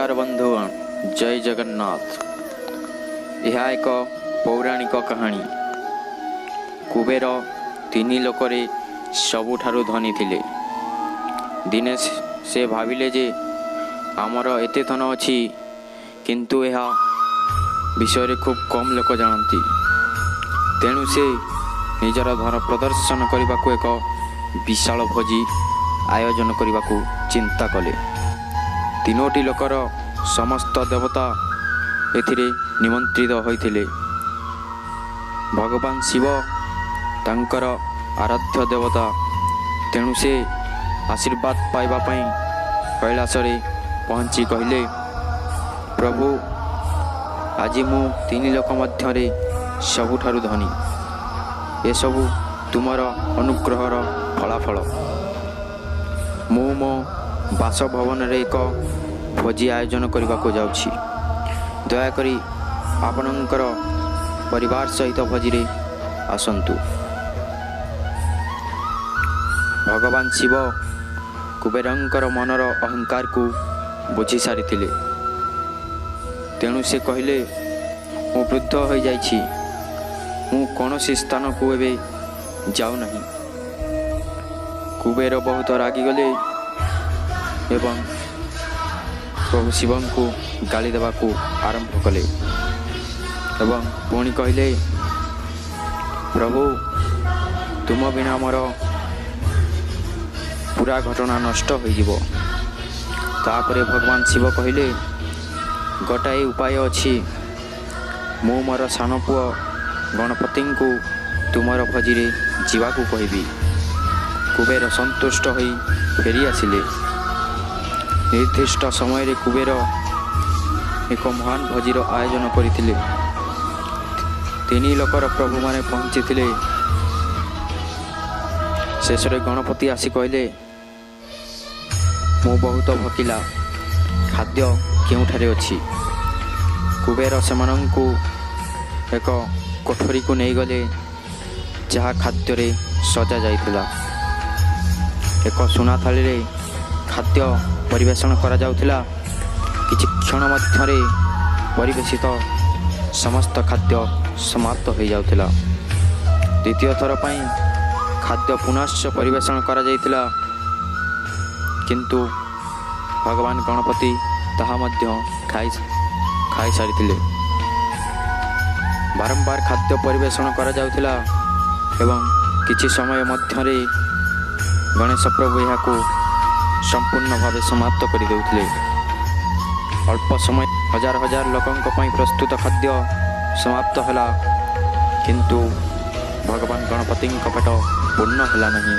ନମସ୍କାର ବନ୍ଧୁଗଣ, ଜୟ ଜଗନ୍ନାଥ। ଏହା ଏକ ପୌରାଣିକ କାହାଣୀ। କୁବେର ତିନି ଲୋକରେ ସବୁଠାରୁ ଧନୀ ଥିଲେ। ଦିନେ ସେ ଭାବିଲେ ଯେ ଆମର ଏତେ ଧନ ଅଛି, କିନ୍ତୁ ଏହା ବିଷୟରେ ଖୁବ୍ କମ୍ ଲୋକ ଜାଣନ୍ତି। ତେଣୁ ସେ ନିଜର ଧନ ପ୍ରଦର୍ଶନ କରିବାକୁ ଏକ ବିଶାଳ ଭୋଜି ଆୟୋଜନ କରିବାକୁ ଚିନ୍ତା କଲେ। ତିନୋଟି ଲୋକର ସମସ୍ତ ଦେବତା ଏଥିରେ ନିମନ୍ତ୍ରିତ ହୋଇଥିଲେ। ଭଗବାନ ଶିବ ତାଙ୍କର ଆରାଧ୍ୟ ଦେବତା, ତେଣୁ ସେ ଆଶୀର୍ବାଦ ପାଇବା ପାଇଁ କୈଳାସରେ ପହଞ୍ଚି କହିଲେ, ପ୍ରଭୁ, ଆଜି ମୁଁ ତିନି ଲୋକ ମଧ୍ୟରେ ସବୁଠାରୁ ଧନୀ। ଏସବୁ ତୁମର ଅନୁଗ୍ରହର ଫଳାଫଳ। ମୁଁ ମୋ ବାସଭବନରେ ଏକ ଭୋଜି ଆୟୋଜନ କରିବାକୁ ଯାଉଛି। ଦୟାକରି ଆପଣଙ୍କର ପରିବାର ସହିତ ଭୋଜିରେ ଆସନ୍ତୁ। ଭଗବାନ ଶିବ କୁବେରଙ୍କର ମନର ଅହଙ୍କାରକୁ ବୁଝି ସାରିଥିଲେ। ତେଣୁ ସେ କହିଲେ, ମୁଁ ବୃଦ୍ଧ ହୋଇଯାଇଛି, ମୁଁ କୌଣସି ସ୍ଥାନକୁ ଏବେ ଯାଉନାହିଁ। କୁବେର ବହୁତ ରାଗିଗଲେ ଏବଂ ପ୍ରଭୁ ଶିବଙ୍କୁ ଗାଳି ଦେବାକୁ ଆରମ୍ଭ କଲେ ଏବଂ ପୁଣି କହିଲେ, ପ୍ରଭୁ, ତୁମ ବିନା ମୋର ପୁରା ଘଟଣା ନଷ୍ଟ ହୋଇଯିବ। ତାପରେ ଭଗବାନ ଶିବ କହିଲେ, ଗୋଟାଏ ଉପାୟ ଅଛି। ମୁଁ ମୋର ସାନ ପୁଅ ଗଣପତିଙ୍କୁ ତୁମର ଭୋଜିରେ ଯିବାକୁ କହିବି। କୁବେର ସନ୍ତୁଷ୍ଟ ହୋଇ ଫେରି ଆସିଲେ। ନିର୍ଦ୍ଦିଷ୍ଟ ସମୟରେ କୁବେର ଏକ ମହାନ ଭୋଜିର ଆୟୋଜନ କରିଥିଲେ। ତିନି ଲୋକର ପ୍ରଭୁମାନେ ପହଞ୍ଚିଥିଲେ। ଶେଷରେ ଗଣପତି ଆସି କହିଲେ, ମୁଁ ବହୁତ ଭୋକିଲା, ଖାଦ୍ୟ କେଉଁଠାରେ ଅଛି? କୁବେର ସେମାନଙ୍କୁ ଏକ କୋଠରୀକୁ ନେଇଗଲେ, ଯାହା ଖାଦ୍ୟରେ ସଜା ଯାଇଥିଲା। ଏକ ସୁନା ଥାଳିରେ ଖାଦ୍ୟ ପରିବେଷଣ କରାଯାଉଥିଲା। କିଛି କ୍ଷଣ ମଧ୍ୟରେ ପରିବେଷିତ ସମସ୍ତ ଖାଦ୍ୟ ସମାପ୍ତ ହୋଇଯାଉଥିଲା। ଦ୍ୱିତୀୟ ଥର ପାଇଁ ଖାଦ୍ୟ ପୁନଶ୍ଚ ପରିବେଷଣ କରାଯାଇଥିଲା, କିନ୍ତୁ ଭଗବାନ ଗଣପତି ତାହା ମଧ୍ୟ ଖାଇସାରିଥିଲେ। ବାରମ୍ବାର ଖାଦ୍ୟ ପରିବେଷଣ କରାଯାଉଥିଲା ଏବଂ କିଛି ସମୟ ମଧ୍ୟରେ ଗଣେଶ ପ୍ରଭୁ ଏହାକୁ ସମ୍ପୂର୍ଣ୍ଣ ଭାବେ ସମାପ୍ତ କରିଦେଉଥିଲେ। ଅଳ୍ପ ସମୟ ହଜାର ହଜାର ଲୋକଙ୍କ ପାଇଁ ପ୍ରସ୍ତୁତ ଖାଦ୍ୟ ସମାପ୍ତ ହେଲା, କିନ୍ତୁ ଭଗବାନ ଗଣପତିଙ୍କ ପେଟ ପୂର୍ଣ୍ଣ ହେଲା ନାହିଁ।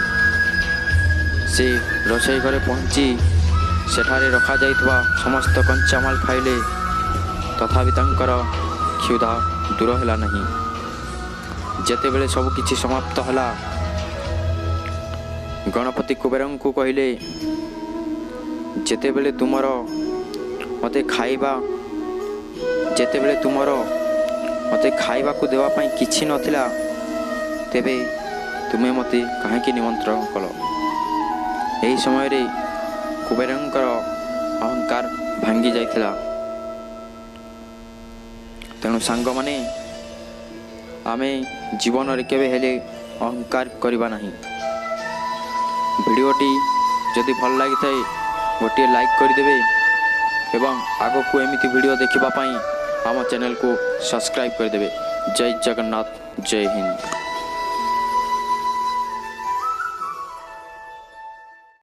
ସେ ରୋଷେଇ ଘରେ ପହଞ୍ଚି ସେଠାରେ ରଖାଯାଇଥିବା ସମସ୍ତ କଞ୍ଚାମାଲ ଖାଇଲେ, ତଥାପି ତାଙ୍କର କ୍ଷୁଧା ଦୂର ହେଲା ନାହିଁ। ଯେତେବେଳେ ସବୁକିଛି ସମାପ୍ତ ହେଲା, ଗଣପତି କୁବେରଙ୍କୁ କହିଲେ, ଯେତେବେଳେ ତୁମର ମୋତେ ଖାଇବା ଯେତେବେଳେ ତୁମର ମୋତେ ଖାଇବାକୁ ଦେବା ପାଇଁ କିଛି ନଥିଲା, ତେବେ ତୁମେ ମୋତେ କାହିଁକି ନିମନ୍ତ୍ରଣ କଲ? ଏହି ସମୟରେ କୁବେରଙ୍କର ଅହଙ୍କାର ଭାଙ୍ଗି ଯାଇଥିଲା। ତେଣୁ ସାଙ୍ଗମାନେ, ଆମେ ଜୀବନରେ କେବେ ହେଲେ ଅହଙ୍କାର କରିବା ନାହିଁ। ଭିଡ଼ିଓଟି ଯଦି ଭଲ ଲାଗିଥାଏ, ଗୋଟିଏ ଲାଇକ୍ କରିଦେବେ ଏବଂ ଆଗକୁ ଏମିତି ଭିଡ଼ିଓ ଦେଖିବା ପାଇଁ ଆମ ଚ୍ୟାନେଲକୁ ସବସ୍କ୍ରାଇବ୍ କରିଦେବେ। ଜୟ ଜଗନ୍ନାଥ, ଜୟ ହିନ୍ଦ।